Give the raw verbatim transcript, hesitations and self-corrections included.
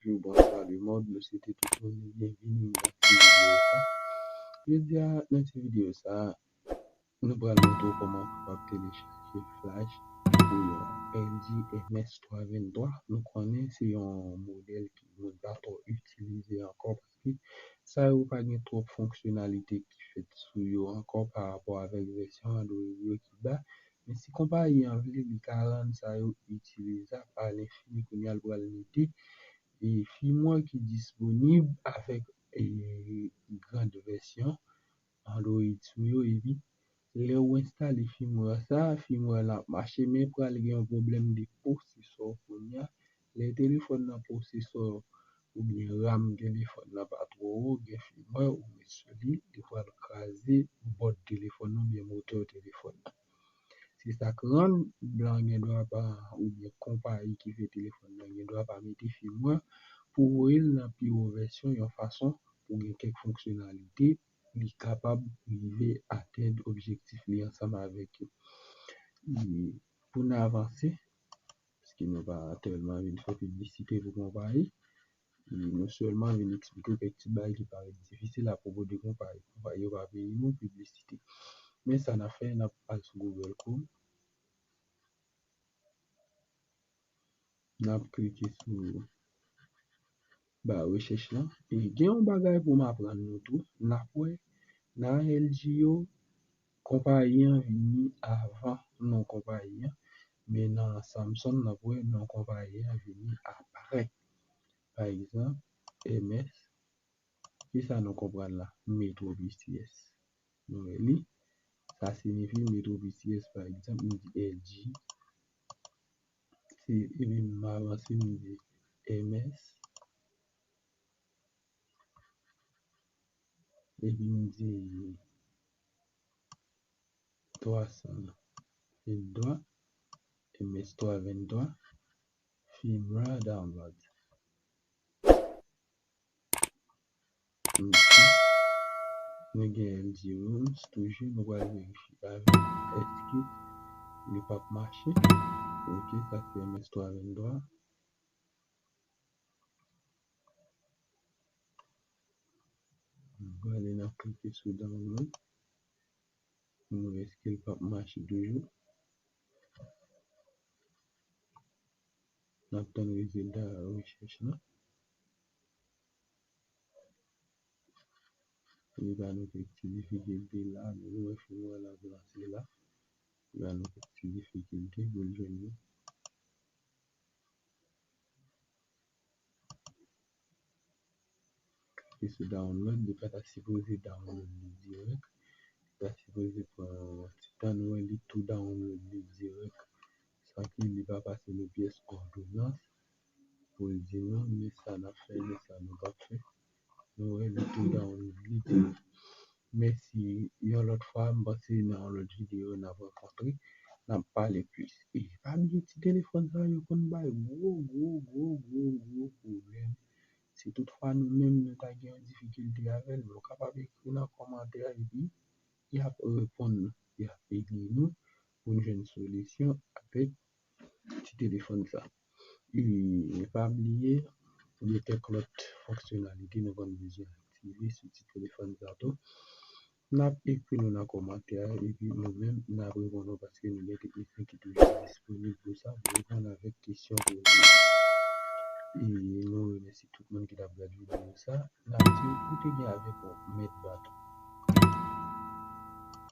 Bonjou, bonswa lemond, nou swete tout moun byenvini nan ti videyo sa. Jodi a, nan ti videyo sa, nou pral montre w kòman w kapab telechaje Flash pou yon L G M S twa venntwa. Nou konnen se yon modèl ki moun pa twò itilize ankò paske sa yo pa gen twòp fonksyonalite ki fèt sou yo ankò pa rapò avèk vèsyon Android yo ki ba. Men si konpayi an vle, li ka rann sa yo itilizab alenfini. Kounye a, l pral mete e, firmware ki disponib avèk e, grand vèsyon Android sou yo. Epi, lè w enstale firmware sa, firmware la ap mache, men pral gen yon pwoblèm de pwosesò kounye a. Lè telefòn nan pwosesò oubyen RAM telefòn nan pa twò wo, gen firmware ou met sou li, li pral kraze bòd telefòn nan oubyen motè telefòn nan. Se sa k rann blan gen dwa pa, oubyen konpayi ki fè telefòn nan gen dwa pa mete firmware pou voye l nan pi wo vèsyon yon fason pou gen kèk fonksyonalite li kapab rive atenn objektif li ansanm avèk yo. E pou n avanse, paske nou pa tèlman vin fè piblisite pou konpayi, e nou sèlman vin eksplike w kèk ti bagay ki parèt difisil apwopo de konpayi. Konpayi yo pa peye nou piblisite. Men sa n ap fè, n ap al sou Google Chrome. N ap klike sou ba rechèch lan. E gen yon bagay pou m aprann nou tou. N ap wè nan L G yo, konpayi an vini avan non konpayi an. Men nan Samsung, n ap wè non konpayi an vini apre. Pa egzanp, M S. Kisa nou konprann la? Metro P C S. Nou wè li. Sa siyifi Metro P C S, pa egzanp, m di L G. Se, epi m avanse, m di M S. Epi m di twa san venntwa, M S twa venntwa, firmware download. Ok. Nou gen L G ROMs toujou, nou pral verifye avè l. Èske li p ap mache? Ok, sa se M S twa venntwa. Nou prale, n ap klike sou download. Nou wè èske l p ap mache toujou. N ap tann rezilta rechèch lan. Li ba nou kèk ti difikilte la, men nou wè firmware la ap lanse la. Li ba nou kèk ti difikilte pou l jwenn li. Klike sou download, li pa ta sipoze download li dirèk. Li ta sipoze pran yon ti tan, nou wè li tou download li dirèk. Sa ke li pa pase nou pyès òdonans pou l di nou, men sa n ap fè, men sa nou p ap fè. Nou wè li tou download li dirèk. Mèsi yon lòt fwa, m panse nan yon lòt videyo n ap rankontre, n ap pale plis. E pa bliye ti telefòn sa yo konn bay gwo, gwo, gwo, gwo, gwo pwoblèm. Si toutfwa nou menm nou ta gen yon difikilte avè l, nou kapab ekri nan kòmantè a epi y ap reponn nou, y ap ede nou pou n jwenn solisyon avèk ti telefòn sa. E pa bliye, gen kèk lòt fonksyonalite nou konn bezwen aktive sou ti telefòn sa tou. N ap ekri nou nan kòmantè a, epi nou menm, n ap reponn nou paske nou gen teknisyen ki toujou disponib pou sa, pou reponn avèk kesyon poze. E nou remèsye tout moun ki t ap gade videyo sa. N ap di w, ou te gen avèk ou Mèt Bato.